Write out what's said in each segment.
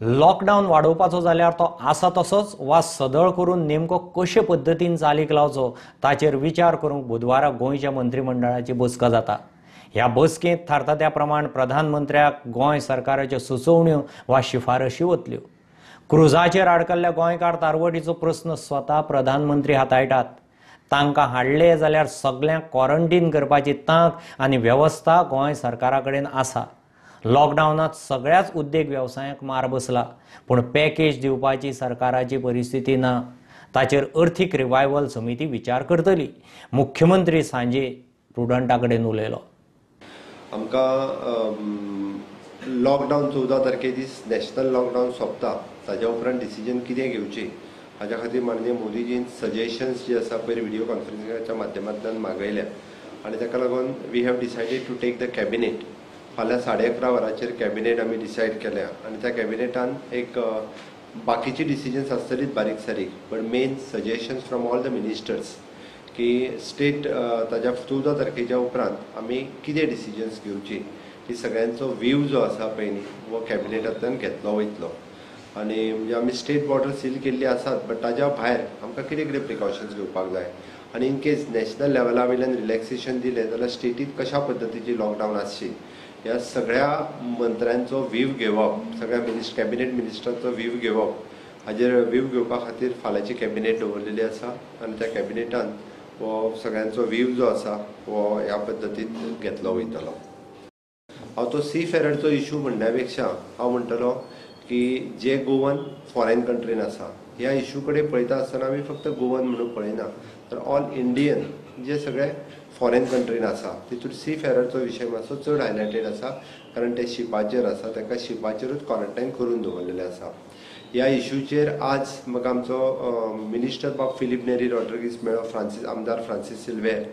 Lockdown वाडोवपाचो जाल्यार तो आसा तसोच वा सदळ करून नेमको कशे पद्दतीन चालीक लावचो ताचेर विचार करूंक बुधवारा गोंयच्या मंत्रिमंडळाची बसका जाता. ह्या बसकेंत थारता त्या प्रमाण प्रधानमंत्र्याक गोंय सरकाराच्यो सुचोवण्यो वा शिफारशी वतल्यो. क्रुजाचेर आडकल्ल्या गोंयकार तारवटीचो प्रस्न स्वता प्रधानमंत्री हाताळटात. तांकां हाडले जाल्यार सगळ्यांक क्वॉरंटीन करपाची तांक आनी वेवस्था गोंय सरकारा कडेन आसा. लॉकडावनांत सगळ्याच उद्देग वेवसायांक मार बसला, पूण पॅकेज दिवपाची सरकाराची परिस्थिती ना. ताचेर अर्थीक रिवायवल समिती विचार करतली. मुख्यमंत्री सांजे प्रुडंटा कडेन उलयलो. आमकां लॉकडावन 14 तारखे दीस नॅशनल लॉकडावन सोंपता, ताज्या उपरांत डिसिजन कितें घेवचें हाज्या खातीर माननीय मोदीजीन सजेशन्स जे आसा पयर व्हिडियो कॉन्फरन्सिंगाच्या माध्यमांतल्यान मागयल्या आनी ताका लागून we have decided to take the cabinet. फाल्यां 11:30 वरांचेर कॅबिनेट आमी डिसायड केल्या आनी त्या कॅबिनेटान एक बाकीची डिसिजन्स आसतलीच बारीक सारीक, but main suggestions from all the ministers की स्टेट ताज्या 14 तारखेच्या उपरांत आमी कितें डिसिजन्स घेवची ही सगळ्यांचो व्यू जो आसा पळय न्ही हो कॅबिनेटांतल्यान घेतलो वयतलो. आनी म्हणजे आमी स्टेट बॉर्डर सील केल्ली आसात, बट ताज्या भायर आमकां कितें कितें प्रिकॉशन्स घेवपाक जाय आनी इन केस नॅशनल लेवला वयल्यान रिलॅक्सेशन दिलें जाल्यार स्टेटीत कशा पद्दतीची लॉकडावन आसची ह्या सगळ्या मंत्र्यांचो व्हीव घेवप, सगळ्या कॅबिनेट मिनिस्टरांचो व्हीव घेवप, हाजेर व्हीव घेवपा खातीर फाल्यांची कॅबिनेट दवरलेली आसा आनी त्या कॅबिनेटान हो सगळ्यांचो व्हीव जो आसा हो ह्या पद्दतीन घेतलो वयतलो. हांव तो सी फेररचो इशू म्हणण्या पेक्षा हांव म्हणटलो की जे गोवन फॉरेन कंट्रीन आसा ह्या इशू कडेन पळयता आसतना आमी फक्त गोवन म्हणून पळयना, तर ऑल इंडियन जे सगळे फॉरेन कंट्रीन आसा तितून सी फेररचो विशय मातसो चड हायलायटेड आसा, कारण ते शिपाचेर आसा, ताका शिपाचेरूच क्वॉरंटायन करून दवरलेलें आसा. ह्या इशूचेर आज म्हाका आमचो मिनिस्टर बाब फिलीप नेरी रॉड्रिगीस मेळ्ळो, आमदार फ्रांसीस सिल्वेर,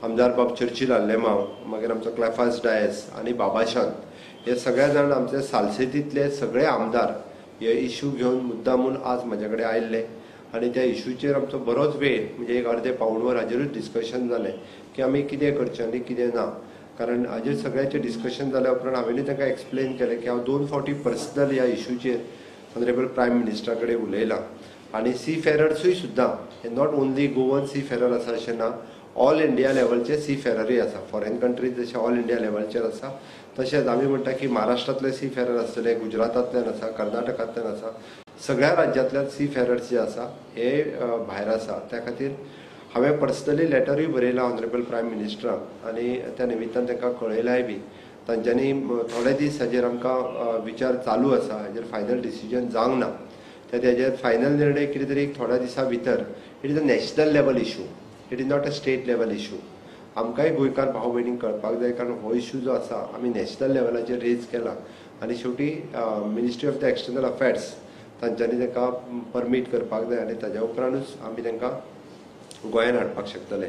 आमदार बाब चर्चिल आल्लेमाव, मागीर आमचो क्लेफास डायस आनी बाबाशान, हे सगळे जाण आमचे सालसेतींतले सगळे आमदार हे इशू घेवन मुद्दामून आज म्हज्या कडेन आयिल्ले आनी त्या इशूचेर आमचो बरोच वेळ म्हणजे एक अर्दे पाऊण वर हाजेरूच डिस्कशन जालें की आमी कितें करचें आनी कितें ना. कारण हाजेर सगळ्याचें डिस्कशन जाल्या उपरांत हांवें तांकां एक्सप्लेन केलें की हांव 2 फावटी पर्सनल ह्या इशूचेर ऑनरेबल प्रायम मिनिस्टरा कडेन उलयलां आनी सी फेरर्सूय सुद्दां हे not only Goan C Ferrer आसा अशें ना, ऑल इंडिया लेवलचे सी फेररूय आसा. फॉरेन कंट्रीज जशे ऑल इंडिया लेवलचेर आसा तशेंच आमी म्हणटा की महाराष्ट्रांतले सी फेरर आसतले, गुजरातांतल्यान आसा, कर्नाटकांतल्यान आसा, सगळ्या राज्यांतल्यान सी फेरर्स जे आसा हे भायर आसा. त्या खातीर हांवें पर्सनली लेटरूय बरयलां ऑनरेबल प्रायम मिनिस्टराक आनी त्या निमित्तान तांकां कळयलांय बी. तांच्यांनी थोडे दीस हाजेर आमकां विचार चालू आसा, हाजेर फायनल डिसिजन जावंक ना, त्या तेजेर फायनल निर्णय कितें तरी थोड्या दिसां भितर. It is a national level issue, it is not a state level issue. आमकांय गोंयकार भाव भयणींक कळपाक जाय, कारण हो इशू जो आसा आमी नॅशनल लेवलाचेर रेज केला आनी शेवटी ministry of the external affairs तांच्यांनी तांकां परमीट करपाक जाय आनी ताज्या उपरांतूच आमी तांकां गोंयान हाडपाक शकतले.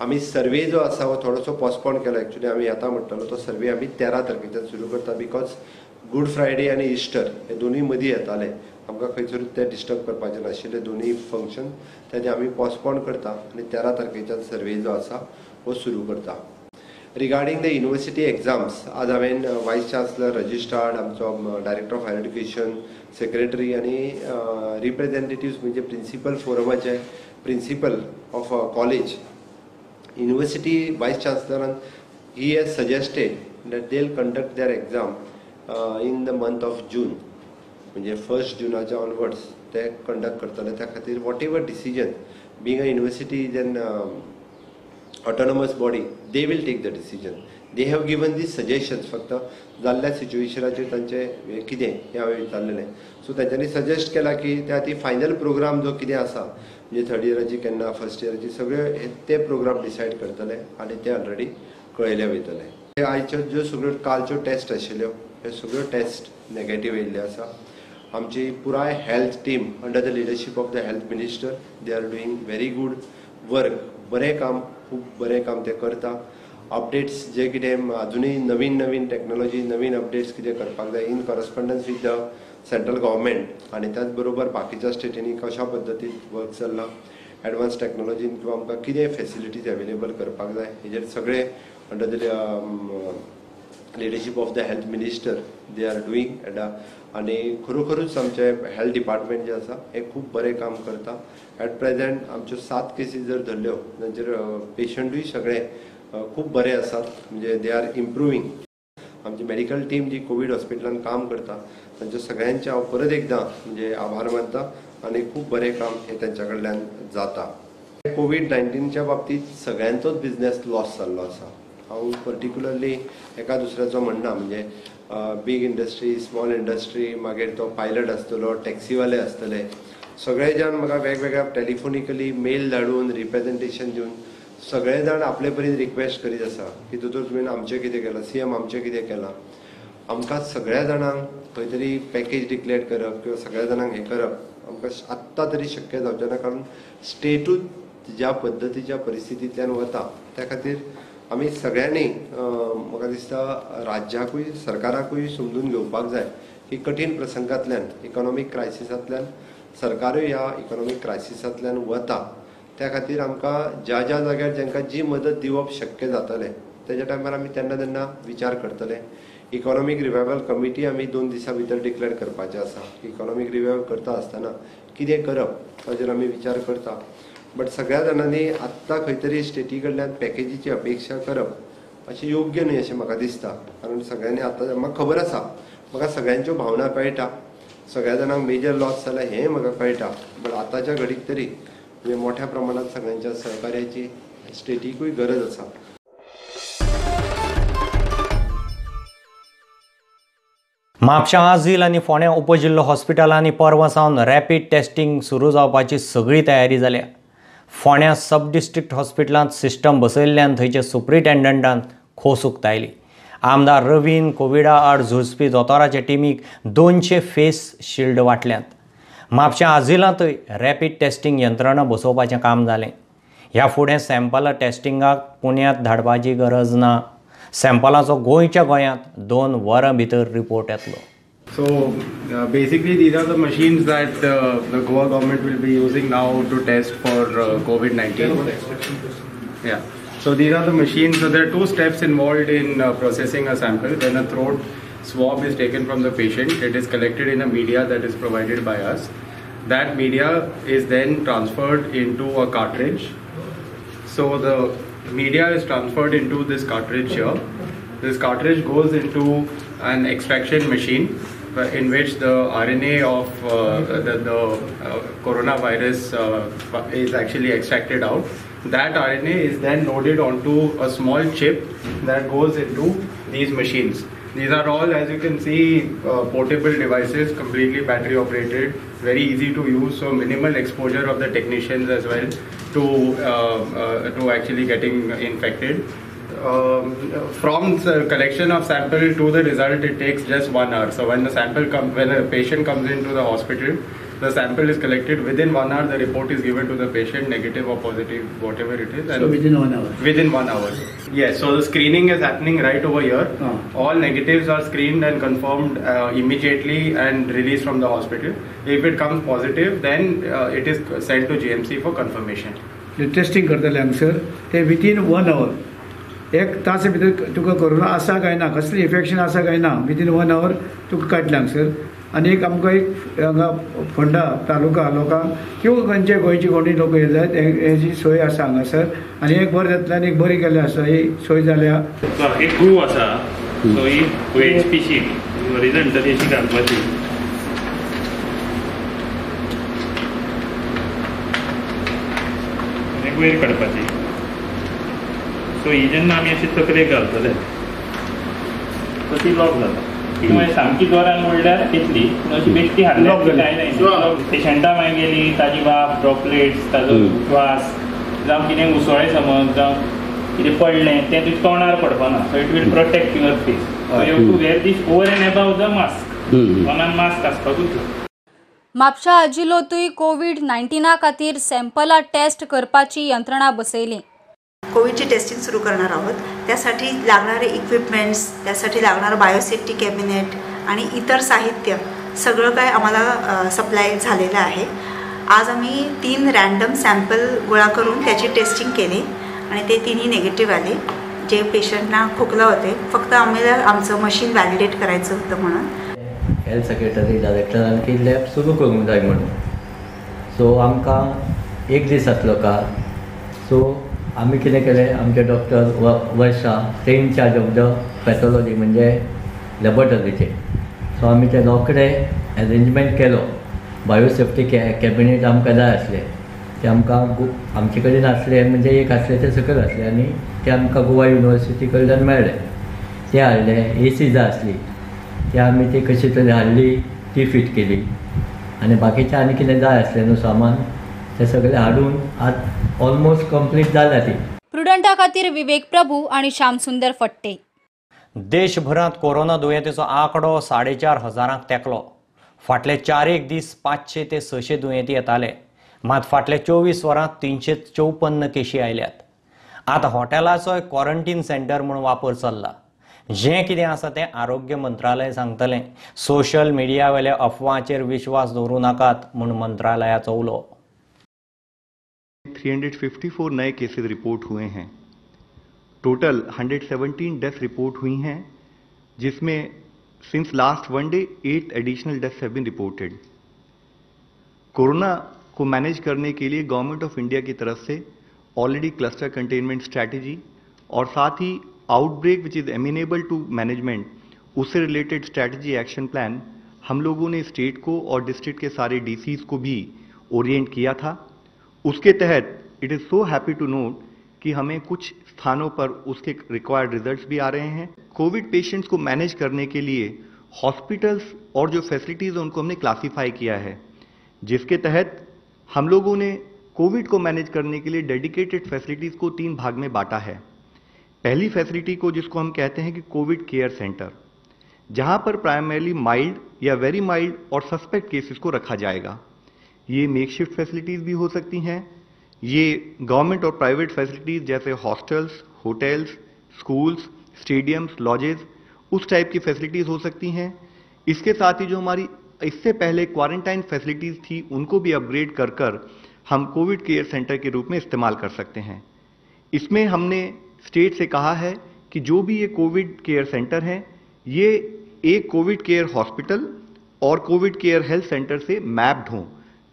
आमी सर्वे जो आसा हो थोडोसो पोस्टपोन केला. एक्चुअली आमी आतां म्हणटलो तो सर्वे आमी 13 तारखेच्यान सुरू करता, because good Friday आनी इस्टर हे दोनूय मदीं येताले, आमकां खंयसरूच ते डिस्टर्ब करपाचें नाशिल्ले दोनूय फंक्शन, तेजें आमी पोस्टपोन करता आनी 13 तारखेच्यान सर्वे जो आसा हो सुरू करता. रिगार्डींग the university exams, आज हांवें वायस चान्सलर, रजिस्ट्रार, आमचो director of higher education, secretary आनी रिप्रेझेंटेटिव्स म्हणजे प्रिंसिपल फोरमाचे principal of college, university vice चान्सलरान he has suggested that they will conduct their exam in the month of June, म्हणजे 1 जुनाच्या onwards ते conduct करतले. त्या खातीर whatever decision being a university is an autonomous body, they will take the decision. They have given these suggestions. फक्त जाल्ल्या सिच्युएशनाचेर तांचें कितें हें हांवें विचारलेलें. सो तांच्यांनी सजेस्ट केलां की त्या खातीर फायनल प्रोग्राम जो कितें आसा म्हणजे थर्ड इयराची केन्ना, फर्स्ट इयराची, सगळे ते प्रोग्राम डिसायड करतले आनी ते ऑलरेडी कळयले वयतले. आयच्यो ज्यो सगळ्यो कालच्यो टेस्ट आशिल्ल्यो ह्यो सगळ्यो टेस्ट नेगेटीव येयल्ल्यो आसा. आमची पुराय health team under the leadership of the health minister, they are doing very good work. बरें काम, खूब बरें काम ते करता. अपडेट्स जे कितें अजुनूय नवीन नवीन टॅक्नोलॉजी, नवीन अपडेट्स कितें करपाक जाय in correspondence with the central government आनी त्याच बरोबर बाकीच्या स्टेटींनी कशा पद्दतीन वर्क चल्लां, एडवान्स टॅक्नोलॉजीन किंवा आमकां कितें फेसिलिटीज अवेलेबल करपाक जाय हेजेर सगळे under the leadership of the health minister they are doing. आनी खरोखरूच आमचें हेल्थ डिपार्टमेंट जें आसा हें खूब बरें काम करता. एट प्रेजेंट आमच्यो 7 केसीस जर धरल्यो तांचेर पेशंटूय सगळे खूब बरे आसात, म्हणजे they are improving. आमची मेडिकल टीम जी कोवीड हॉस्पिटलान काम करता तांचे सगळ्यांचे हांव परत एकदां म्हणजे आभार मानता आनी खूब बरें काम हें तांच्या कडल्यान जाता. कोवीड 19च्या बाबतींत सगळ्यांचोच बिजनेस लॉस जाल्लो आसा. हांव पर्टिक्युलरली एका दुसऱ्याचो म्हणना, म्हणजे बीग इंडस्ट्री, स्मॉल इंडस्ट्री, मागीर तो पायलट आसतलो, टॅक्सीवाले आसतले, सगळे जाण म्हाका वेगवेगळ्या टेलिफोनिकली मेल धाडून रिप्रेजेंटेशन दिवन सगळे जाण आपले परीन रिक्वेस्ट करीत आसा की दोतोर तुवें आमचें कितें केलां, सीएम आमचें कितें केलां. आमकां सगळ्या जाणांक खंय तरी पॅकेज डिक्लेअर करप किंवा सगळ्या जाणांक हें करप आमकां आत्तां तरी शक्य जावचें ना, कारण स्टेटूच ज्या पद्दतीच्या परिस्थितींतल्यान वता त्या खातीर आमी सगळ्यांनी म्हाका दिसता राज्याकूय सरकाराकूय समजून घेवपाक जाय की कठीण प्रसंगांतल्यान इकॉनॉमीक क्रायसिसांतल्यान सरकारूय ह्या इकॉनॉमीक क्रायसिसांतल्यान वता. त्या खातीर आमकां ज्या ज्या जाग्यार जांकां जी मदत दिवप शक्य जातलें तेज्या टायमार आमी तेन्ना तेन्ना विचार करतले. इकॉनॉमीक रिवायवल कमिटी आमी 2 दिसां भितर डिक्लेअर करपाचें आसा. इकॉनॉमीक रिवायवल करता आसतना कितें करप ताजेर आमी विचार करता. बट सगळ्या जाणांनी आत्तां खंय तरी स्टेटी कडल्यान पॅकेजीची अपेक्षा करप अशें योग्य न्हय अशें म्हाका दिसता, कारण सगळ्यांनी आतां म्हाका खबर आसा, म्हाका सगळ्यांच्यो भावना कळटा, सगळ्या जाणांक मेजर लॉस जाला हें म्हाका कळटा. बट आतांच्या घडीक तरी म्हणजे मोठ्या प्रमाणात सगळ्यांच्या सहकार्याची स्टेटीकूय गरज आसा. म्हापशा आझील आनी फोंड्या उपजिल्लो हॉस्पिटलांनी परवां सावन रॅपीड टेस्टिंग सुरू जावपाची सगळी तयारी जाल्या. फोंड्या सब डिस्ट्रिक्ट हॉस्पिटलांत सिस्टम बसयल्ल्यान थंयचे सुप्रिटेंडंटान खोस उक्तायली. आमदार रवीन कोविडा आड झुजपी दोतोराचे टिमीक 200 फेस शिल्ड वांटल्यात. म्हापशा आझिलांतूय रॅपीड टेस्टिंग यंत्रणा बसोवपाचें काम जालें. ह्या फुडें सॅम्पलां टेस्टिंगाक पुण्यांत धाडपाची गरज ना. सॅम्पलाचो गोंयच्या गोंयांत 2 वरां भितर रिपोर्ट येतलो. So basically these are the machines that the Goa government will be using now to test for COVID-19. Yeah. So these are the machines. So there are 2 steps involved in processing a sample. When a throat swab is taken from the patient, it is collected in a media that is provided by us. That media is then transferred into a cartridge. So the media is transferred into this cartridge here. This cartridge goes into an extraction machine in which the RNA of the coronavirus is actually extracted out. That RNA is then loaded onto a small chip that goes into these machines. These are all, as you can see, portable devices, completely battery operated, very easy to use, so minimal exposure of the technicians as well to actually getting infected. From the collection of sample to the result, it takes just 1 hour. So when the sample when a patient comes into the hospital, the sample is collected within 1 hour. The report is given to the patient, negative or positive, whatever it is. And so within 1 hour. Within 1 hour. Yes. So the screening is happening right over here. Oh. All negatives are screened and confirmed immediately and released from the hospital. If it comes positive, then it is sent to GMC for confirmation. The testing करतले हांगसर ते within 1 hour. एक तास भितर तुका corona आसा काय ना, कसलें इन्फेक्शन आसा काय ना, विदीन 1 our तुका काडलें हांगसर. आनी एक आमकां एक हांगा फोंडा तालुका लोकांक किंवा खंयचे गोंयचे कोणी लोक येयले हेजी सोय आसा हांगासर. आनी एक बरें जातलें आनी एक बरी केल्लें आसा, ही सोय जाल्या. एक ग्रू आसा, सो ही वेज पिशी हॉरिझॉन्टली अशी घालपाची. आनी वयर काडपाची. सो ही जेन्ना आमी अशी तकलेक घालतले सो ती लॉक जाता. ती मागीर सामकी जोरान ओडल्यार येतली, पूण अशी बेश्टी हाडल्यार कांय जायना. पेशंटा मागीर गेली ताजी वाफ, ड्रॉपलेट्स, ताजो श्वास जावं कितें उसोळें समज जावं कितें पडलें तें तुज्या तोंडार पडपाना. So it will protect your face. So you have to wear this over and above the mask. तोंडान मास्क आसपाकूच जाय. म्हापशा आजिलोतूय कोवीड-19 खातीर सॅम्पलां टेस्ट करपाची यंत्रणा बसयली. कोविडची टेस्टिंग सुरू करणार आहोत. त्यासाठी लागणारे इक्विपमेंट्स, त्यासाठी लागणारं बायोसेफ्टी कॅबिनेट आणि इतर साहित्य सगळं काय आम्हाला सप्लाय झालेलं आहे. आज आम्ही 3 रँडम सॅम्पल गोळा करून त्याची टेस्टिंग केली आणि ते 3ही निगेटिव्ह आले. जे पेशंटना खोकला होते. फक्त आम्हाला आमचं मशीन व्हॅलिडेट करायचं होतं म्हणून. हेल्थ सेक्रेटरी डायरेक्टरान की लॅब सुरू करूंक जाय म्हणून. सो आमकां एक दीस आसलो काल. सो आमी कितें केलें, आमचे डॉक्टर वर्षा ते इनचार्ज ऑफ the pathology म्हणजे लॅबोरेटरीचे. सो आमी ते रोखडे एरेंजमेंट केलो. बायोसेफ्टी कॅबिनेट आमकां जाय आसलें, ते आमकां आमचे कडेन आसले, म्हणजे एक आसले ते सकयल आसले आनी ते आमकां गोवा युनिवर्सिटी कडल्यान मेळ्ळे, ते हाडले. ए सी जाय आसली, ते आमी ती कशी तरी हाडली, ती फिट केली आनी बाकीचें आनी कितें जाय आसलें न्हू सामान ते सगळें हाडून आतां ऑलमोस्ट कंप्लीट जाल्या ती. प्रुडंटा खातीर विवेक प्रभू आनी श्यामसुंदर फट्टे. देशभरांत कोरोना दुयेंतीचो आंकडो 4,500 तेंकलो. फाटले 4-1 दीस 500 ते 600 दुयेंती येताले, मात फाटले 24 वरांत 354 केशी आयल्यात. आतां हॉटेलाचोय क्वॉरंटीन सेंटर म्हूण वापर चल्ला. जें कितें आसा तें आरोग्य मंत्रालय सांगतलें. सोशल मिडियावेल्या अफवांचेर विश्वास दवरूं नाकात म्हूण मंत्रालयाचो उलो. 354 नए केसेस रिपोर्ट हुए हैं. टोटल 117 डेथ रिपोर्ट हुई हैं, जिसमें since last one day 8 additional deaths have been reported. Corona को मैनेज करने के लिए गवर्नमेंट ऑफ इंडिया की तरफ से ऑलरेडी क्लस्टर कंटेनमेंट स्ट्रैटेजी और साथ ही outbreak which is amenable to management उससे रिलेटेड स्ट्रैटेजी एक्शन प्लान हम लोगों ने स्टेट को और डिस्ट्रिक्ट के सारे डीसीज को भी ओरिएंट किया था. उसके तहत it is so happy to note कि हमें कुछ स्थानों पर उसके रिक्वायर्ड रिजल्ट्स भी आ रहे हैं. कोविड पेशेंट्स को मैनेज करने के लिए हॉस्पिटल्स और जो फैसिलिटीज़ हैं उनको हमने क्लासीफाई किया है, जिसके तहत हम लोगों ने कोविड को मैनेज करने के लिए डेडिकेटेड फैसिलिटीज़ को 3 भाग में बांटा है. पहली फैसिलिटी को जिसको हम कहते हैं कि कोविड केयर सेंटर, जहां पर प्राइमरीली माइल्ड या वेरी माइल्ड और सस्पेक्ट केसेस को रखा जाएगा. ये मेकशिफ्ट फैसिलिटीज़ भी हो सकती हैं, ये गवर्नमेंट और प्राइवेट फैसिलिटीज़ जैसे hostels, hotels, schools, stadiums, lodges, उस टाइप की फैसिलिटीज़ हो सकती हैं. इसके साथ ही जो हमारी इससे पहले क्वारंटाइन फैसिलिटीज़ थी उनको भी अपग्रेड कर कर हम कोविड केयर सेंटर के रूप में इस्तेमाल कर सकते हैं. इसमें हमने स्टेट से कहा है कि जो भी ये कोविड केयर सेंटर हैं ये एक कोविड केयर हॉस्पिटल और कोविड केयर हेल्थ सेंटर से मैप्ड हों,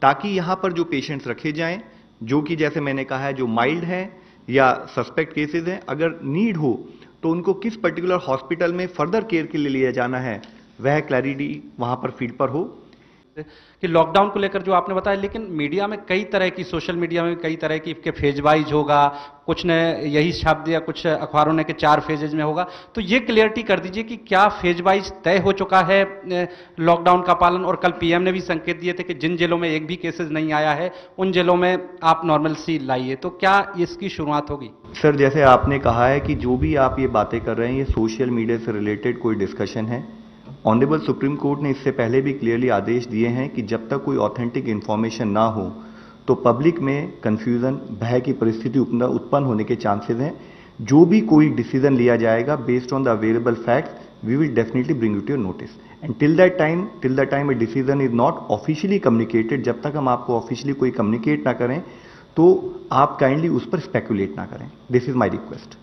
ताकि यहाँ पर जो पेशेंट्स रखे जाएं, जो कि जैसे मैंने कहा है जो माइल्ड हैं या सस्पेक्ट केसेस हैं, अगर नीड हो तो उनको किस पर्टिकुलर हॉस्पिटल में फर्दर केयर के लिए लिया जाना है वह क्लैरिटी वहाँ पर फील्ड पर हो. कि लॉकडाउन को लेकर जो आपने बताया, लेकिन मीडिया में कई तरह की, सोशल मीडिया में कई तरह की के फेज वाइज होगा, कुछ ने यही छाप दिया, कुछ अखबारों ने कि 4 फेजेज में होगा. तो ये क्लियरिटी कर दीजिए कि क्या फेज वाइज तय हो चुका है लॉकडाउन का पालन. और कल पीएम ने भी संकेत दिए थे कि जिन जिलों में एक भी केसेज नहीं आया है उन जिलों में आप नॉर्मलसी लाइए, तो क्या इसकी शुरुआत होगी? सर, जैसे आपने कहा है कि जो भी आप ये बातें कर रहे हैं ये सोशल मीडिया से रिलेटेड कोई डिस्कशन है. ऑनरेबल सुप्रीम कोर्ट ने इससे पहले भी क्लियरली आदेश दिए हैं कि जब तक कोई ऑथेंटिक इन्फॉर्मेशन ना हो तो पब्लिक में कंफ्यूजन, भय की परिस्थिति उत्पन्न होने के चांसेस हैं. जो भी कोई डिसीजन लिया जाएगा based on the available facts, we will definitely bring you to your notice. And till that time, till the time a decision is not officially communicated, जब तक हम आपको ऑफिशियली कोई कम्युनिकेट ना करें तो आप काइंडली उस पर स्पेकुलेट ना करें. This is my request.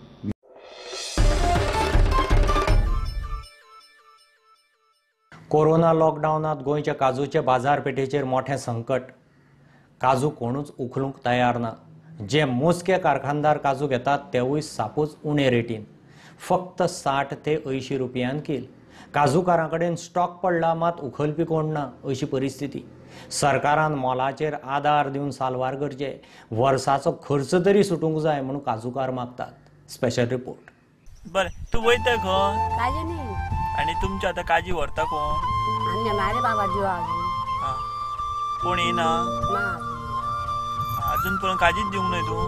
Corona लॉकडावनांत गोंयच्या काजूचे बाजारपेठेचेर मोठें संकट. काजू कोणूच उखलूंक तयार ना. जे मोजके कारखानदार काजू घेतात तेवूय सापूच उणे रेटीन, फक्त 60 ते 80 रुपयान कील. काजूकारां कडेन स्टॉक पडला मात उखलपी कोण ना अशी परिस्थिती. सरकारान मोलाचेर आदार दिवन साल्वार करचे, वर्साचो खर्च तरी सुटूंक जाय म्हणून काजूकार मागतात. Special report. बरें, तूं वयता खंय? काजी न्ही. आनी तुमच्या आतां काजी व्हरता कोण? आनी मारे बाबा जिवा. कोण येना? अजून पर्यंत काजीच दिवंक न्हय तूं?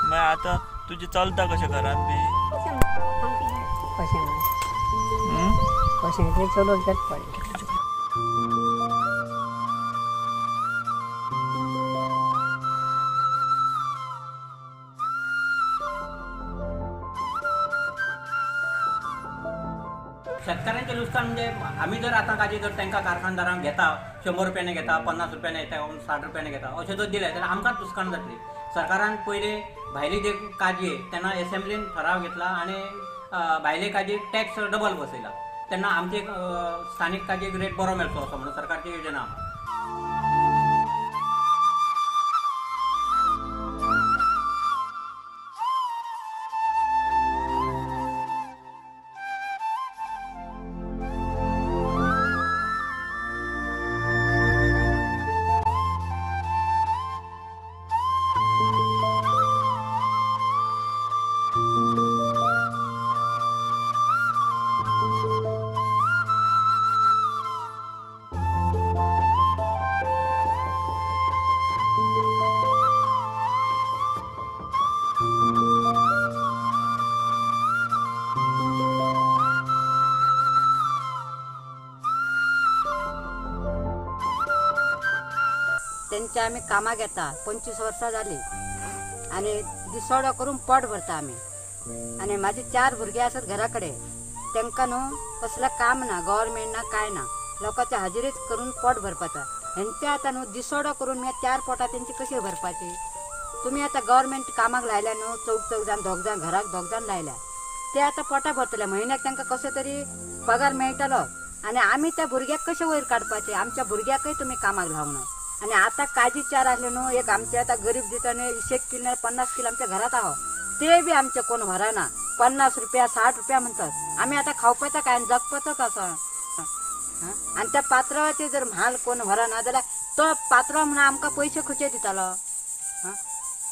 मागीर आतां तुजें चलता कशें घरान बी? कशें कशें तें चलोवचेंच पडलें. शेतकऱ्यांचे लुकसाण म्हणजे आमी जर आतां काजी जर तांकां कारखानदारांक घेता 100 रुपयाने घेता, 50 रुपयाने घेता, 60 रुपयाने घेता, अशें जर दिलें जाल्यार आमकांच लुकसाण जातली. सरकारान पयलीं भायली जे काजी तेन्ना एसेंब्लीन ठराव घेतला आनी भायले काजीक टॅक्स डबल बसयला, तेन्ना आमचे स्थानीक काजीक रेट बरो मेळचो असो म्हणून सरकारची योजना आसा. तेंच्या आमी कामाक येता 25 वर्सां जाली आनी दिसवडो करून पोट भरता आमी. आनी म्हाजी 4 भुरगीं आसात घरा कडेन, तेंकां न्हू कसलें काम ना, गव्हर्मेंट ना, कांय ना, लोकांच्या हाजिरीच करून पोट भरपाचा. हेंचे आतां न्हू दिसवडो करून मागीर 4 पोटां तेंची कशी भरपाची? तुमी आतां गव्हर्मेंट कामाक लायल्या न्हू, 4 जाण 2 जाण घराक 2 जाण लायल्या, ते आतां पोटां भरतले, म्हयन्याक तांकां कसो तरी पगार मेळटलो. आनी आमी त्या भुरग्याक कशें वयर काडपाचें? आमच्या भुरग्याकय तुमी कामाक लावना. आनी आतां काजी 4 आसले न्हू, एक आमचे आतां गरीब दिता न्हू 1 किलो 50 किलो आमच्या घरात आहो, ते बी आमचे कोण व्हरना, 50 रुपया 60 रुपया म्हणतात. आमी आतां खावपाचो काय आनी जगपाचो कसो? आनी त्या पात्रावाचे जर म्हाल कोण व्हरना जाल्यार तो पात्राव म्हणून आमकां पयशे खंयचे दितालो?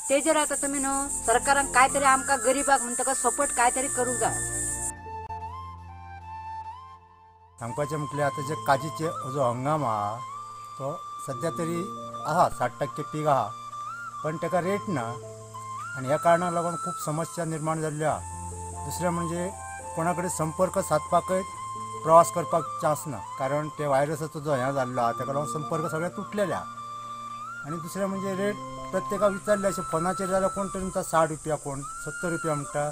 तेजेर आतां तुमी न्हू सरकारान काय तरी आमकां गरिबाक म्हणटकच सपोर्ट काय तरी करूंक जाय. सांगपाचें म्हटल्यार आतां जे काजीचे जो हंगाम आहा तो सद्या तरी आहा 60% पीक आहा, पण ताका रेट ना आनी ह्या कारणाक लागून खूब समस्या निर्माण जाल्ल्यो आहा. दुसरें म्हणजे कोणा कडेन संपर्क सादपाकय प्रवास करपाक चान्स ना, कारण ते व्हायरसाचो जो हें जाल्लो आहा ताका लागून संपर्क सगळे तुटलेले आहा. आनी दुसरें म्हणजे रेट प्रत्येकाक विचारले अशें फोनाचेर जाल्यार कोण तरी म्हणटा 60 रुपया, कोण 70 रुपया म्हणटा,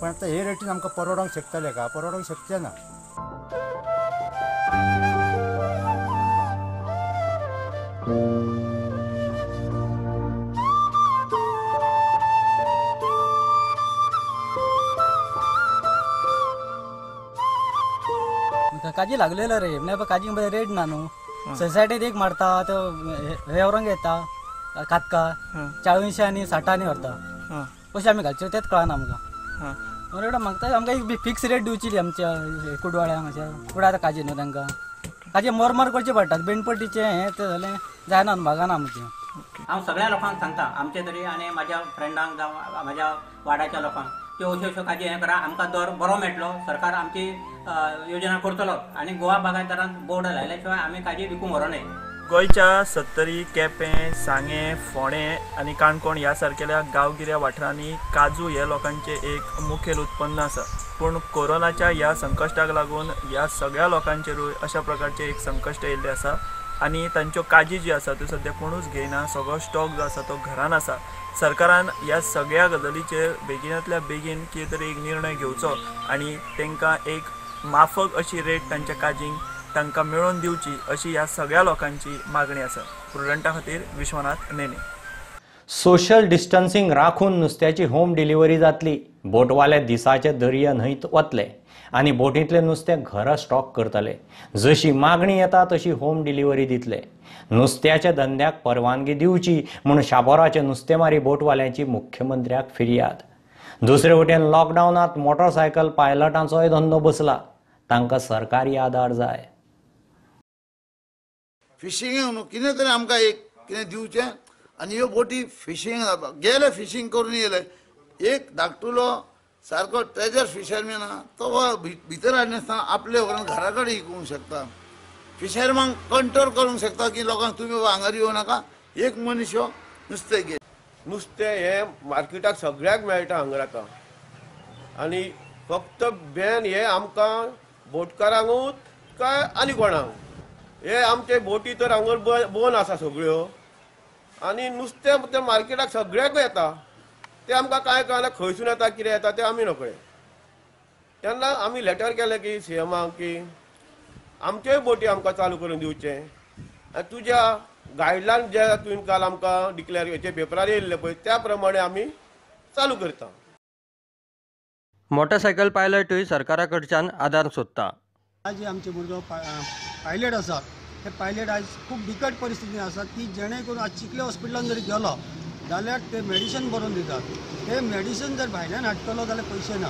पण आतां हे रेटीन आमकां परवडोंक शकतले का? परवडोंक शकचें ना. काजी लागलेलो रे, नाही काजी रेट ना न्हू, सोसायटीत एक मारता तो हे व्हरोंक येता कातका 40 आनी 60 व्हरता, कशें आमी घालच्यो तेंच कळना आमकां. रेट मागता आमकां एक फिक्स रेट दिवची आमच्या कुडवाळ्यांक, अशें कुडा आतां काजी न्हू तांकां काजी मोरमोर करचे पडटात, बेणपट्टीचें हें तें जालें जायना न्हू, भागना आमचें. हांव सगळ्या लोकांक सांगता, आमचे तरी आनी म्हाज्या फ्रेंडांक जावं म्हाज्या वाड्याच्या लोकांक, त्यो अश्यो अश्यो काजी हें करा, आमकां दर बरो मेळटलो, सरकार आमची योजना करतलो आनी गोवा बागायतदारान बोर्ड लायल्या शिवाय आमी काजी विकूंक व्हरों. गोंयच्या सत्तरी, केपें, सांगें, फोंडें आनी काणकोण ह्या सारकेल्या गांवगिऱ्या वाठारांनी काजू हे लोकांचें एक मुखेल उत्पन्न आसा. पूण कोरोनाच्या ह्या संकश्टाक लागून ह्या सगळ्या लोकांचेरूय अशा प्रकारचें एक संकश्ट येयल्लें आसा आनी तांच्यो काजी ज्यो आसा त्यो सद्या कोणूच घेयना, सगळो स्टॉक जो आसा तो घरान आसा. सरकारान ह्या सगळ्या गजालीचेर बेगिनांतल्या बेगीन कितें तरी एक निर्णय घेवचो आनी तांकां एक माफक अशी रेट तांच्या काजींक तांकां मेळोवन दिवची अशी ह्या सगळ्या लोकांची मागणी आसा. प्रुडंटा खातीर विश्वनाथ नेने. सोशल डिस्टन्सिंग राखून नुस्त्याची होम डिलिव्हरी जातली. बोटवाले दिसाचे दर्या न्हंयत वतले आनी बोटींतले नुस्तें घरा स्टॉक करतले. जशी मागणी येता तशी होम डिलिव्हरी दितले. नुस्त्याच्या धंद्याक परवानगी दिवची म्हूण शापोराचे नुस्तेमारी बोटवाल्यांची मुख्यमंत्र्याक फिर्याद. दुसरे वटेन लॉकडावनांत मोटरसायकल पायलटांचोय धंदो बसला, तांकां सरकारी आदार जाय. फिशिंग न्हू कितें तरी आमकां एक कितें दिवचें आनी ह्यो बोटी फिशींग जाता गेले, फिशींग करून येयले. एक धाकटुलो सारको ट्रेजर फिशरमॅन आहा तो भितर हाडनासतना आपले व्हरून घरा कडेन विकूंक शकता. फिशरमॅन कंट्रोल करूंक शकता की लोकांक तुमी हांगार येवं नाका, एक मनीस हो नुस्तें घे. नुस्तें हें मार्केटाक सगळ्याक मेळटा हांगा आतां, आनी फक्त बॅन हें आमकां बोटकारांकूच काय आनी कोणाक, हे आमचे बोटी तर हांगा बोन आसा सगळ्यो आनी नुस्तें तें मार्केटाक सगळ्याक येता, तें आमकां कांय कळना खंयसून येता कितें येता तें आमी नकळे. तेन्ना आमी लेटर केलें की सीएमाक की आमच्योय बोटी आमकां चालू करून दिवचें. आनी तुज्या गायडलायन जे तुवें काल आमकां डिक्लेअर हेचे पेपरार येयल्ले पळय त्या प्रमाणे आमी चालू करता. मोटरसायकल पायलटूय सरकारा कडच्यान आदार सोदता. आज आमचे मुरगांव पायलट आसात ते पायलट आज खूब बिकट परिस्थितीन आसात की जेणे करून आज चिखले हॉस्पिटलान जरी गेलो जाल्यार ते मेडिसन बरोवन दितात, ते मेडिसन जर भायल्यान हाडटलो जाल्यार पयशे ना,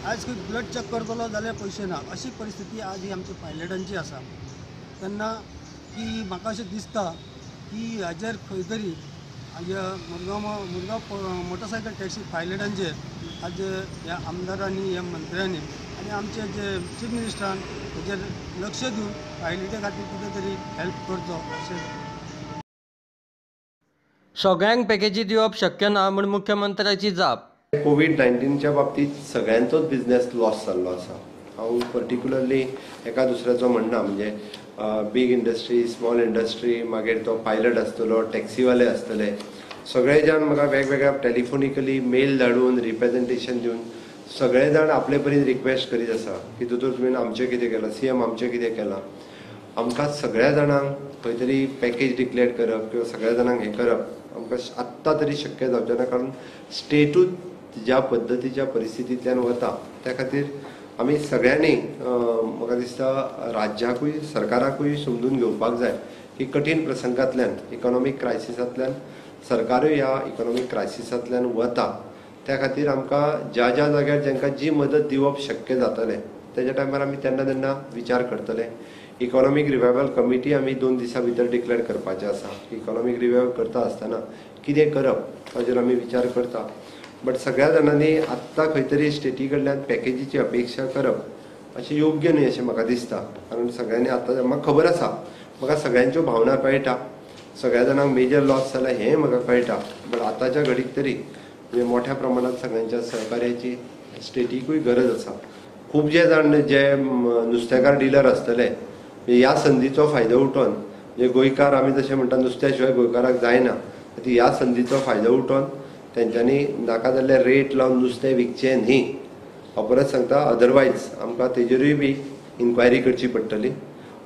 आज ब्लड चॅक करतलो जाल्यार पयशे ना, अशी परिस्थिती आज ही आमच्या पायलटांची आसा. तेन्ना की म्हाका अशें दिसता की हाजेर खंय तरी आज मुरगांव मोटरसायकल टॅक्सी पायलटांचेर आज ह्या आमदारांनी, ह्या मंत्र्यांनी आनी आमचे जे चीफ मिनिस्टरान हेजेर लक्ष दिवन पायलटा खातीर कितें तरी हेल्प करचो अशें. सगळ्यांक पॅकेजी दिवप शक्य ना म्हूण मुख्यमंत्र्याची जाप. कोवीड 19च्या बाबतीत सगळ्यांचोच बिझनेस लॉस जाल्लो आसा. हांव पर्टिक्युलरली एका दुसऱ्याचो म्हणना, म्हणजे बीग इंडस्ट्री, स्मॉल इंडस्ट्री, मागीर तो पायलट आसतलो, टॅक्सीवाले आसतले, सगळे जाण म्हाका वेगवेगळ्या टेलिफोनिकली मेल धाडून रिप्रेजेंटेशन दिवन सगळे जाण आपले परीन रिक्वेस्ट करीत आसा की दोतोर तुवें आमचें कितें केलां, सीएम आमचें कितें केलां. आमकां सगळ्या जाणांक खंय तरी पॅकेज डिक्लेअर करप किंवा सगळ्या जाणांक हें करप आमकां आत्तां तरी शक्य जावचें ना, कारण स्टेटूच ज्या पद्दतीच्या परिस्थितींतल्यान वता त्या खातीर आमी सगळ्यांनी म्हाका दिसता राज्याकूय सरकाराकूय समजून घेवपाक जाय की कठीण प्रसंगांतल्यान, इकॉनॉमीक क्रायसिसांतल्यान सरकारूय ह्या इकॉनॉमीक क्रायसिसांतल्यान वता. त्या खातीर आमकां ज्या ज्या जाग्यार जांकां जी मदत दिवप शक्य जातलें तेज्या टायमार आमी तेन्ना तेन्ना विचार करतले. इकॉनॉमीक रिवायवल कमिटी आमी 2 दिसां भितर डिक्लेअर करपाचें आसा. इकॉनॉमीक रिवायवल करता आसतना कितें करप ताजेर आमी विचार करता. बट सगळ्या जाणांनी आत्तां खंय तरी स्टेटी कडल्यान पॅकेजीची अपेक्षा करप अशें योग्य न्हय अशें म्हाका दिसता, कारण सगळ्यांनी आतां म्हाका खबर आसा, म्हाका सगळ्यांच्यो भावना कळटा, सगळ्या जाणांक मेजर लॉस जाला हें म्हाका कळटा, बट आतांच्या घडीक तरी म्हणजे मोठ्या प्रमाणात सगळ्यांच्या सहकार्याची स्टेटीकूय गरज आसा. खूब जे जाण जे नुस्तेकार डिलर आसतले ह्या संदीचो फायदो उठोवन, म्हणजे गोंयकार आमी जशें म्हणटा नुस्त्या शिवाय गोंयकाराक जायना, ती ह्या संदीचो फायदो उठोवन तेंच्यांनी नाका जाल्ले रेट लावन नुस्तें विकचें न्ही. हांव परत सांगता, अदरवायज आमकां तेजेरूय बी इन्क्वायरी करची पडटली.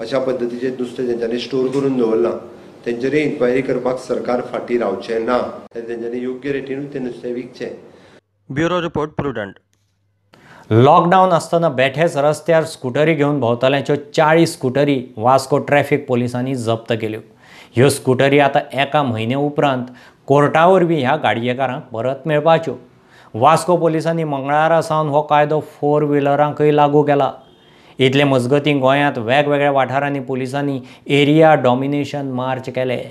अशा पद्दतीचें नुस्तें तेंच्यांनी स्टोर करून दवरलां तेंचेरूय इन्क्वायरी करपाक सरकार फाटीं रावचें ना, तेंच्यांनी योग्य रेटीनूच तें नुस्तें विकचें. Bureau report, Prudent. Lockdown आसतना बेठेच रस्त्यार स्कुटरी घेवन भोंवतल्यांच्यो 40 स्कुटरी वास्को ट्रॅफिक पोलिसांनी जप्त केल्यो. ह्यो स्कुटरी आतां एका म्हयन्या उपरांत कोर्टा वरवीं ह्या गाडयेकारांक परत मेळपाच्यो. वास्को पोलिसांनी मंगळारा सावन हो कायदो 4 व्हिलरांकय लागू केला. इतले मजगतीं गोंयांत वेगवेगळ्या वाठारांनी पोलिसांनी एरिया डॉमिनेशन मार्च केले.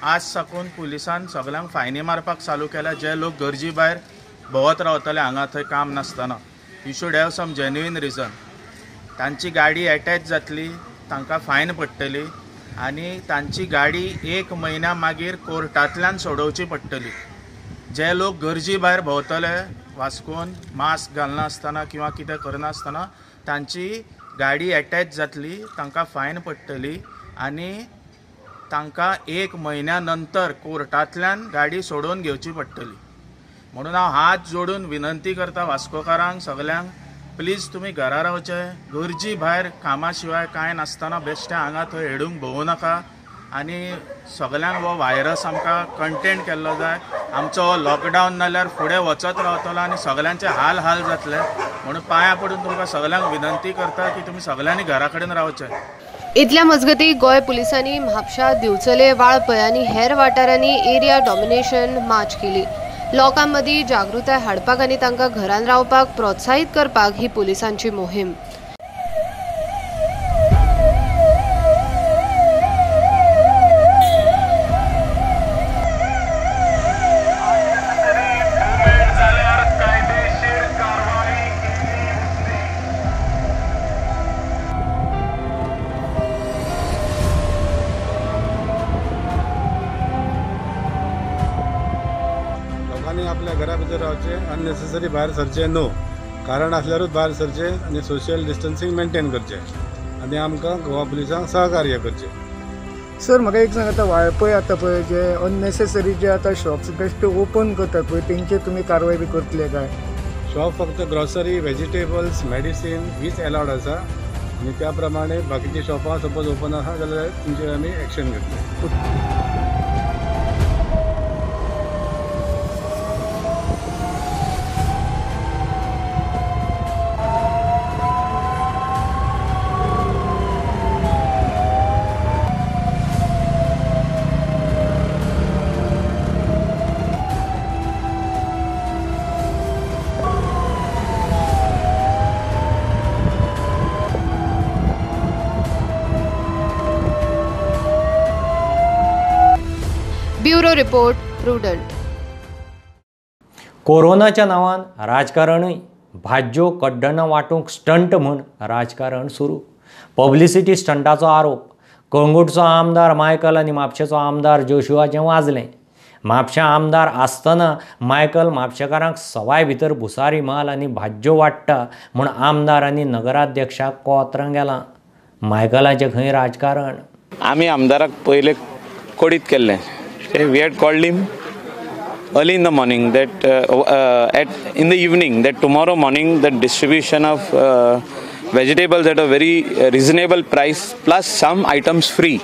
आज साकून पुलिसान सगळ्यांक फायनी मारपाक चालू केल्या जे लोक गरजे भायर भोंवत रावतले हांगा थंय काम नासतना. You should have some genuine reason. तांची गाडी एटॅच जातली, तांकां फायन पडटली आनी तांची गाडी 1 म्हयन्या मागीर कोर्टांतल्यान सोडोवची पडटली. जे लोक गरजे भायर भोंवतले वास्कोन मास्क घालनासतना किंवा कितें करनासतना तांची गाडी एटॅच जातली, तांकां फायन पडटली आनी तांकां 1 म्हयन्या नंतर कोर्टांतल्यान गाडी सोडोवन घेवची पडटली. म्हणून हांव हात जोडून विनंती करता वास्कोकारांक सगल्यांक, प्लीज तुमी घरा रावचे, गरजे भायर कामा शिवाय कांय नासतना बेश्टें हांगा थंय हेडूंक भोंवू नाका आनी सगल्यांक हो व्हायरस आमकां कंटेन केल्लो जाय. आमचो हो लॉकडावन नाल्यार फुडें वचत रावतलो आनी सगल्यांचे हाल हाल जातले. म्हणून पांयां पडून तुमकां सगल्यांक विनंती करता की तुमी सगल्यांनी घरा कडेन रावचे. इतल्या मजगती गोंय पुलिसांनी म्हापशा, दिवचले, वाळपय आनी हेर वाठारांनी एरिया डॉमिनेशन मार्च केली. लोकां मदीं जागृताय हाडपाक आनी तांकां घरान रावपाक प्रोत्साहीत करपाक ही पुलिसांची मोहीम. आपल्या घरा भितर रावचे, अननेसेसरी भायर सरचे न्हू, कारण आसल्यारूच भायर सरचे आनी सोशल डिस्टन्सिंग मेंटेन करचें आनी आमकां गोवा पुलिसांक सहकार्य करचें. सर म्हाका एक सांग, आतां वाळपय आतां पळय जे अननेसेसरी जे आतां शॉप्स बेश्टे ओपन करतात पळय तेंचेर तुमी कारवाय बी करतले काय? शॉप फक्त ग्रॉसरी, व्हेजिटेबल्स, मेडिसीन हीच एलावड आसा. आनी त्या प्रमाणे बाकीची शॉपां सपोज ओपन आसा जाल्यार तेंचेर आमी एक्शन घेतले. Bureau report, Prudent. कोरोनाच्या नांवान राजकारणूय भाज्यो कड्डणां वांटूंक स्टंट म्हूण राजकारण सुरू. पब्लिसिटी स्टंटाचो आरोप. कळंगूटचो आमदार मायकल आनी म्हापशेचो आमदार जोशुआचें वाजलें. म्हापशा आमदार आसतना मायकल म्हापशेकारांक सवाय भितर भुसारी माल आनी भाज्यो वांट्टा म्हूण आमदार आनी नगराध्यक्षाक कोत्रां गेलां. मायकलाचें खंय राजकारण. आमी आमदाराक पयले कोडीत केल्लें. We had called him early in the morning that in the evening that tomorrow morning the distribution of vegetables at a very reasonable price plus some items free,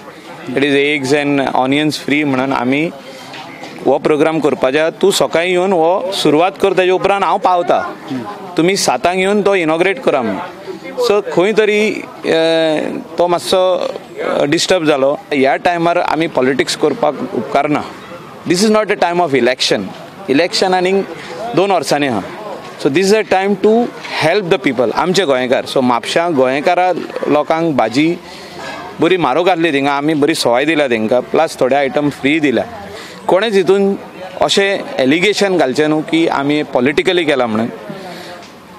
that is eggs and onions free म्हणून आमी हो programme करपाच्या. तूं सकाळी येवन हो सुरवात कर, ताजे उपरांत हांव पावता, तुमी 7 येवन तो इनॉग्रेट करा म्हणून. सो खंय तरी तो मातसो डिस्टर्ब जालो. ह्या टायमार आमी पॉलिटिक्स करपाक उपकारना. This is not a time of election. Election आनीक 2 वर्सांनी आहा. So this is a time to help the people. आमचे गोंयकार, सो म्हापशां गोंयकारा लोकांक भाजी बरी म्हारग आहली थिंगा, आमी बरी सवाय दिल्या तेंकां, प्लस थोडे आयटम फ्री दिल्या. कोणेच हितून अशें एलिगेशन घालचें न्हू की आमी पॉलिटिकली केलां म्हणून.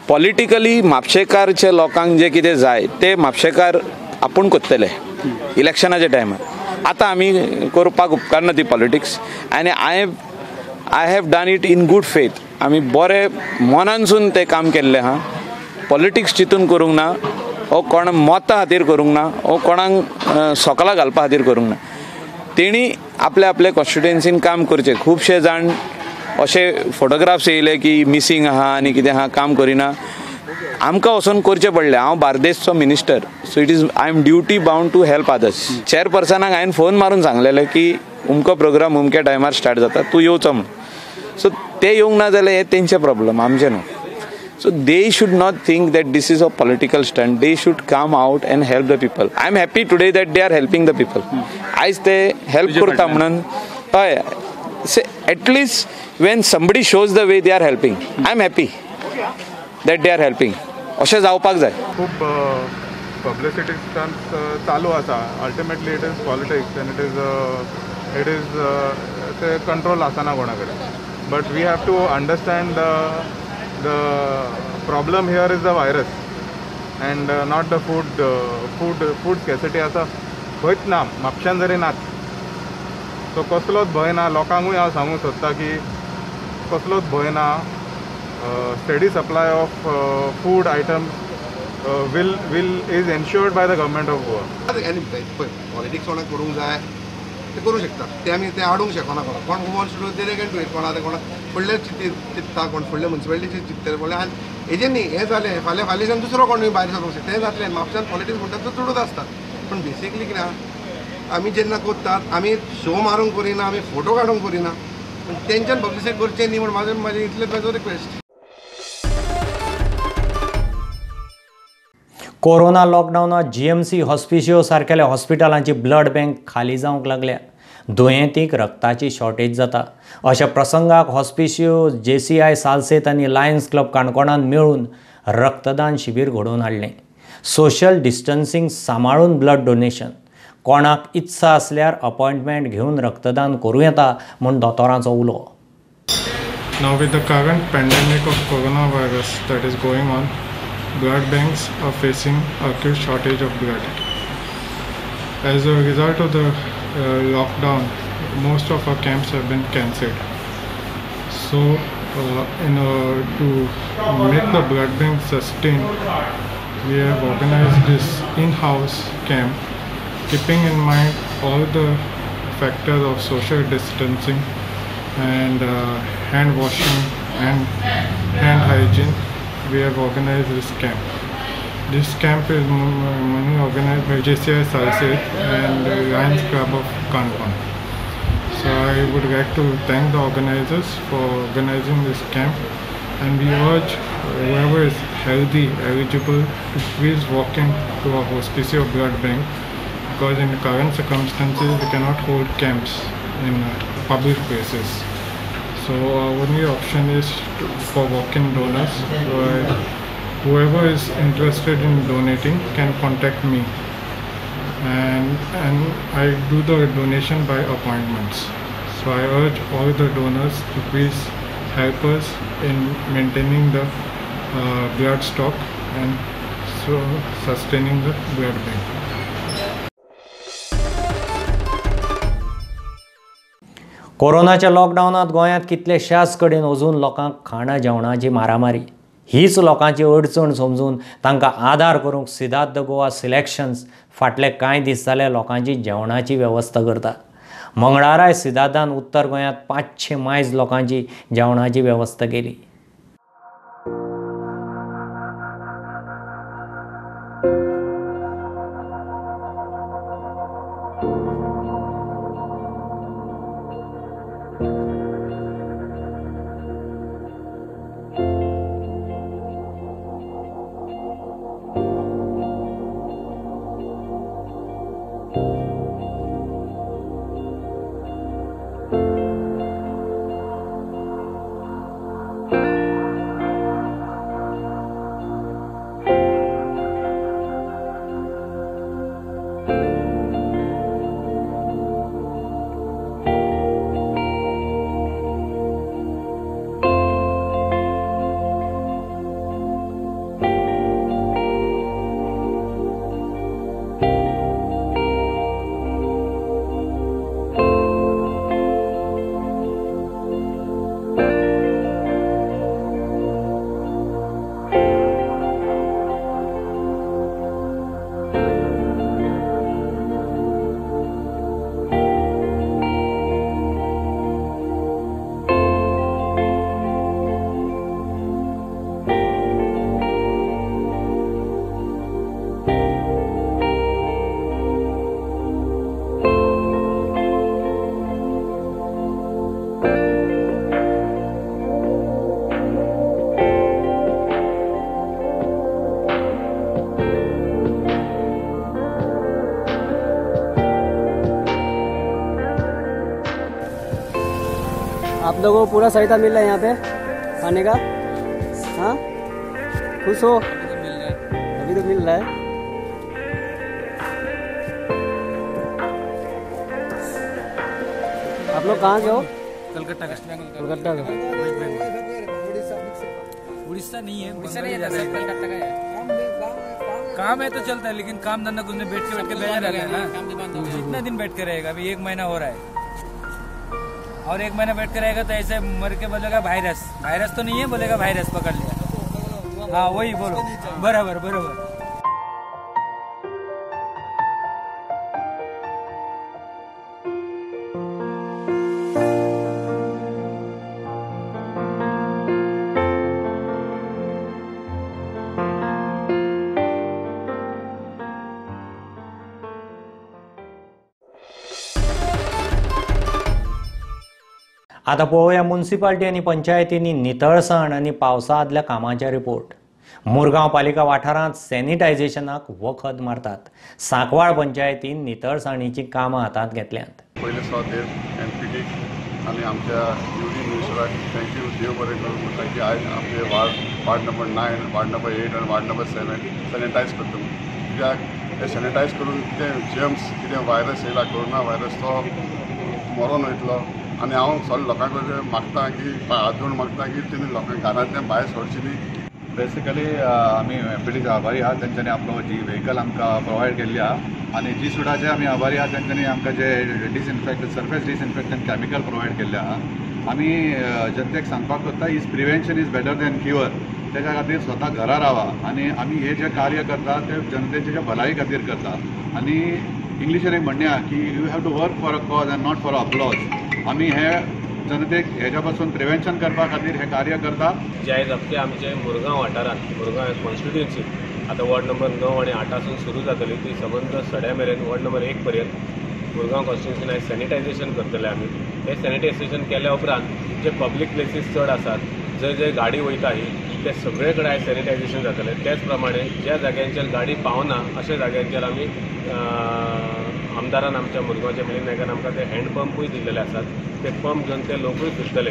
पॉलिटिकली म्हापशेकारच्या लोकांक जें कितें जाय तें म्हापशेकार आपूण करतले इलेक्शनाच्या टायमार. आतां आमी करपाक उपकारना ती पॉलिटिक्स. आनी I have done it in good faith. आमी बरें मनानसून तें काम केल्लें आहा. पॉलिटिक्स चिंतून करूंक ना, ओ कोण मतां खातीर करूंक ना, ओ कोणाक सोकलां घालपा खातीर करूंक ना. तेणी आपल्या आपल्या कॉन्स्टिट्युएन्सीन काम करचें. खुबशे जाण अशे फोटोग्राफ्स येयले की मिसींग आहा आनी कितें आहा, काम करिना. आमकां वचोन करचें पडलें. हांव बार्देसचो minister, so it is I am duty bound to help others. चेअरपर्सनाक हांवें फोन मारून सांगलेलें की अमको प्रोग्राम अमक्या टायमार स्टार्ट जाता, तूं येवचो म्हूण. सो ते येवंक ना जाल्यार हें तेंचें प्रॉब्लम, आमचें न्हू. So they should not think that this is a political stunt. They should come out and help the people. I am happy today that they are helping the people. आयज ते हेल्प करता म्हणून हय, at least when somebody shows the way, they are helping. I am happy that they are helping. अशें जावपाक जाय. खूब publicity stunts चालू आसा. Ultimately it is politics and it is ते कंट्रोल आसना कोणा कडेन. But we have to understand the problem here is the virus and not the food scarcity आसा खंयच ना, म्हापश्यान जरी नाच. सो कसलोच भंय ना. लोकांकूय हांव सांगूंक सोदता की कसलोच भंय ना. Steady supply of food items will is ensured by the government of Goa. आनी पळय पॉलिटिक्स कोणाक करूंक जाय ते करूंक शकता, ते आमी ते हाडूंक शकना. कोणाक कोण wants to do they can do it. कोणा कोणा फुडले चिंत्ता, कोण फुडले मुन्सिपालिटीचे चिंत्तले फुडले. आनी हेजें न्ही, हें जालें फाल्यां फाल्यांच्यान दुसरो कोण भायर सरूंक शकता, तें जातलें. म्हापश्यान पॉलिटिक्स म्हणटा तो चडूच आसता. पूण बेसिकली कितें आहा, आमी जेन्ना करतात आमी शो मारूंक करिना, आमी फोटो काडूंक करिना, पूण तेंच्यान पब्लिसिटी करचें न्ही म्हूण म्हाजें इतलें म्हाजो रिक्वेस्ट. कोरोना लॉकडावनात जीएमसी हॉस्पिशियो सारकेल्या हॉस्पिटलांची ब्लड बँक खाली जावंक लागल्या. दुयेंतीक रक्ताची शॉर्टेज जाता. अशा प्रसंगाक हॉस्पिशियो, जेसीआय सालसेत आनी लायन्स क्लब काणकोणान मेळून रक्तदान शिबीर घडोवन हाडलें. सोशल डिस्टन्सिंग सांबाळून ब्लड डोनेशन. कोणाक इत्सा आसल्यार अपॉयंटमेंट घेवन रक्तदान करूं येता म्हूण दोतोरांचो उलो. Now with the current pandemic of coronavirus that is going on, blood banks are facing acute shortage of blood. As a result of the lockdown, most of our camps have been cancelled. So, to make the blood bank sustain, we have organized this in-house camp, keeping in mind all the factors of social distancing and hand washing and hand hygiene. We have organized this camp. This camp is organized by JCI Salcete and Lions Club of Canacona. So I would like to thank the organizers for organizing this camp, and we urge whoever is healthy, eligible, to please walk in to our Hospicio Blood Bank, because in the current circumstances we cannot hold camps in public places. So our only option is for walk-in donors. So whoever is interested in donating can contact me, and I do the donation by appointments. So I urge all the donors to please help us in maintaining the blood stock and so sustaining the blood bank. कोरोनाच्या लॉकडावनात गोंयांत कितलेशाच कडेन अजून लोकांक खाणा जेवणाची मारामारी. हीच लोकांची अडचण समजून तांकां आदार करूंक सिद्धार्थ the Goa selections फाटले कांय दीस जाले लोकांची जेवणाची वेवस्था करता. मंगळाराय सिद्धार्थान उत्तर गोंयांत 500 मायज लोकांची जेवणाची वेवस्था केली. आप लोगों को पूरा सहायता मिल रहा है यहाँ पे खाने का? हाँ, खुश हो? अभी तो मिल रहा है। आप लोग कहाँ के हो? कलकत्ता का। कलकत्ता का। उड़ीसा नहीं है, उड़ीसा नहीं है, कलकत्ता का है। काम है तो चलता है, लेकिन काम धंधा कुछ नहीं, बैठ के बेजा रह रहा है ना। इतना दिन बैठ के रहेगा, अभी 1 महीना हो रहा है, और 1 महीना बैठ के रहेगा तो ऐसे मर के बोलेगा वायरस, वायरस तो नहीं है, बोलेगा वायरस पकड़ लिया। हाँ वही बोलो, बराबर बराबर। आतां पळोवया मुन्सिपाल्टी आनी पंचायतींनी नितळसाण आनी पावसा आदल्या कामाचे रिपोर्ट. मुरगांव पालिका वाठारांत सॅनिटायझेशनाक वखद मारतात. सांकवाळ पंचायतीन नितळसाणीचीं कामां हातांत घेतल्यांत. पयले सुवातेर एमपीटी आनी आमच्या युडी मिनिस्टराक thank you, देव बरें करूं म्हणटा की आयज आमचे वार्ड नंबर 9, वार्ड नंबर 8 आनी वार्ड नंबर 7 सॅनिटायज करता. कित्याक हे सॅनिटायज करून कितें जर्म्स कितें व्हायरस येयला कोरोना व्हायरस तो मरोन वयतलो. आनी हांव सगळ्या लोकां कडेन मागता की हात जोडून मागता की तेणी लोकांक घरांतल्यान भायर सरची न्ही. बेसिकली आमी एमपीटीचे आभारी आहात, तेंच्यांनी आपलो जी व्हेकल आमकां प्रोवायड केल्ली आहा आनी जी सुडाचे आमी आभारी आहात, तेंच्यांनी आमकां जे disinfect surface disinfectant chemical provide केल्ले आहा. आमी जनतेक सांगपाक सोदता is prevention is better than cure. तेच्या खातीर स्वता घरा रावा आनी आमी हे जे कार्य करता ते जनतेच्या भलाये खातीर करता. आनी इंग्लिशीन एक म्हणणें आहा की you have to work for a cause and not for a applause. आमी हे जनतेक हेज्या पासून प्रिवेन्शन करपा खातीर हे कार्य करता. जे आयज अख्खे आमचे मुरगांव वाठारांत, मुरगांव कॉन्स्टिट्युएन्सी आतां वॉर्ड नंबर 9 आनी 8 सुरू जातली ती सबंद सड्या मेरेन वॉर्ड नंबर 1 पर्यंत मुरगांव कॉन्स्टिट्युन्सीन आयज सॅनिटायझेशन करतले आमी. हे सॅनिटायझेशन केल्या उपरांत जे पब्लीक प्लेसीस चड आसात, जंय जंय गाडी वयता ही ते सगळे कडेन आयज सॅनिटायझेशन जातलें. त्याच प्रमाणे ज्या जाग्यांचेर गाडी पावना अशा जाग्यांचेर आमी आमदारान आमच्या मुरगांवच्या मिलिंद नायकान आमकां ते हँडपंपूय दिल्लेले आसात, ते पंप घेवन ते लोकूय फिरतले.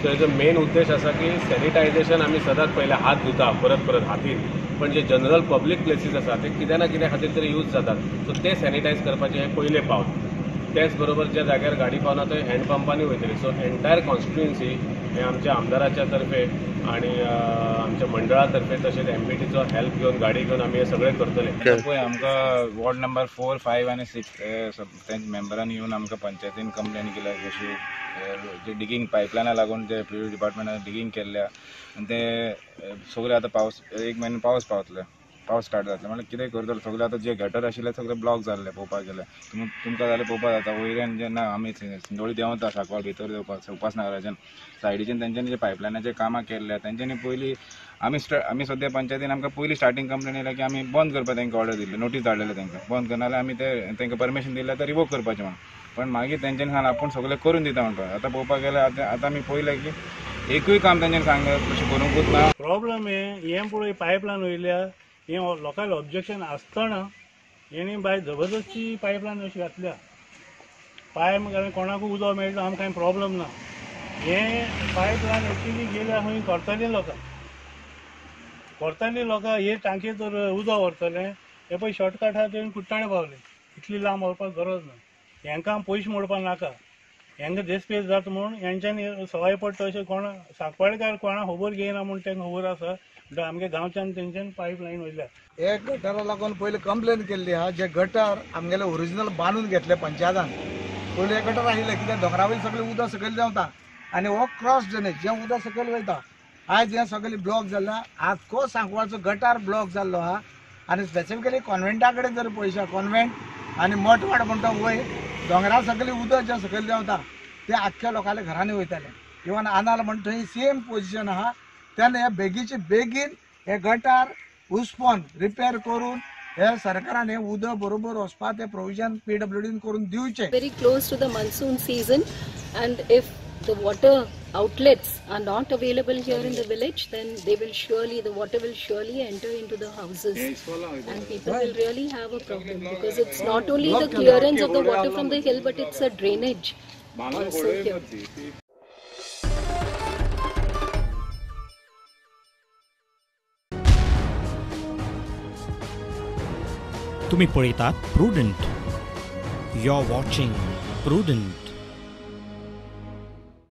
सो हेजो मेन उद्देश आसा की सॅनिटायझेशन आमी सदांच पयले हात धुता परत परत हातीन, पण जे जनरल पब्लीक प्लेसीस आसा ते कित्या ना कित्या खातीर तरी यूज जातात, सो ते सॅनिटायज करपाचें हें पयलें पावल. त्याच बरोबर ज्या जाग्यार गाडी पावना थंय हँडपंपांनी वयतली. सो एंटायर कॉन्स्टिट्युएन्सी हे आमच्या आमदाराच्या तर्फे आनी आमच्या मंडळा तर्फे तशेंच एमपीटीचो हेल्प घेवन गाडी घेवन आमी हें सगळें करतले. पळय आमकां वॉर्ड नंबर 4, 5 आनी 6 तेंच्या मेंबरांनी येवन आमकां पंचायतीन कंप्लेन केल्या कशी जे डिगींग पायपलायना लागून जे पी डिपार्टमेंटान डिगींग केल्ल्या आनी ते सगळे आतां पावस एक म्हयनो पावस पावतले, पावस स्टार्ट जातले म्हणल्यार कितें करतले सगळे आतां जे गटर आशिल्ले सगळे ब्लॉक जाल्ले पळोवपाक गेल्यार तुमकां जाल्यार पळोवपाक जाता. वयल्यान जेन्ना आमी सिंदोळी देंवता सांकवाळ भितर देंवपाक उपासनगराच्यान सायडीच्यान तेंच्यांनी जे पायपलायनाचे कामां केल्ल्या तेंच्यांनी पयलीं आमी सद्या पंचायतीन आमकां पयलीं स्टार्टींग कंप्लेन येयल्या की आमी बंद करपाक तांकां ऑर्डर दिल्ली, नोटीस धाडलेले तांकां बंद करना जाल्यार आमी ते तांकां परमिशन दिलें तर रिवोक करपाचें म्हणून. पण मागीर तेंच्यांनी सांगलें आपूण सगळें करून दिता म्हणपाक. आतां पळोवपाक गेल्यार आतां आमी पळयलें की एकूय काम तेंच्यांनी सांगलें तशें करूंकूच ना. प्रॉब्लम हें पळय पायपलायन वयल्या हें लोकांक ऑब्जेक्शन आसतना हेणी बाय जबरदस्ती पायपलायन अशी घातल्या. पायप कोणाकूय उदक मेळटा आमकां कांय प्रॉब्लम ना. हें पायपलायन एक्चुली गेल्या खंय करतली लोकां, करतली लोकां हे टांके तर उदक व्हरतले हे पळय शॉर्टकट आहा ते कुट्टाणे पावले, इतली लांब व्हरपाक गरज ना. हेंकां पयशे मोडपाक नाका, हेंकां देसपेस जाता म्हूण हेंच्यांनी सवाय पडटा अशें कोणा सांकवाळकार कोणा खबर घेयना म्हूण तांकां खबर आसा म्हणटा आमगे गांवच्यान तेंच्यान पायप लायन वयल्या. हे गटरा लागून पयलीं कंप्लेन केल्ली आहा. जे गटर आमगेले ओरिजिनल बांदून घेतले पंचायतान, पयलीं हे गटर आशिल्ले कित्याक दोंगरा वयलें सगळें उदक सकयल देंवता आनी हो क्रॉस ड्रेनेज जें उदक सकयल वयता. आयज हें सगळें ब्लॉक जाल्लें, आख्खो सांकवाळचो गटार ब्लॉक जाल्लो आहा. आनी स्पेसिफिकली कॉन्वेंटा कडेन जर पळयशा, कॉन्वेंट आनी मठवाड म्हणटा वयर दोंगरा सगळें उदक जें सकयल देंवता तें आख्ख्या लोकांल्या घरांनी वयतालें. इवन आनाल म्हणटा थंय सेम पोजिशन आहा. तेन्ना हे बेगीचे बेगीन हे गटार उसपोन रिपेर करून हे सरकारान हे उदक बरोबर वचपा ते प्रोविजन पीडब्ल्यूडीन करून दिवचें. Very close to the monsoon season and if the water outlets are not available here in the village, then they will surely, the water will surely enter into the houses and people will really have a problem, because it's not only the clearance of the water from the hill, but it's a drainage also here. तुम्ही पळयतात Prudent. You are watching Prudent.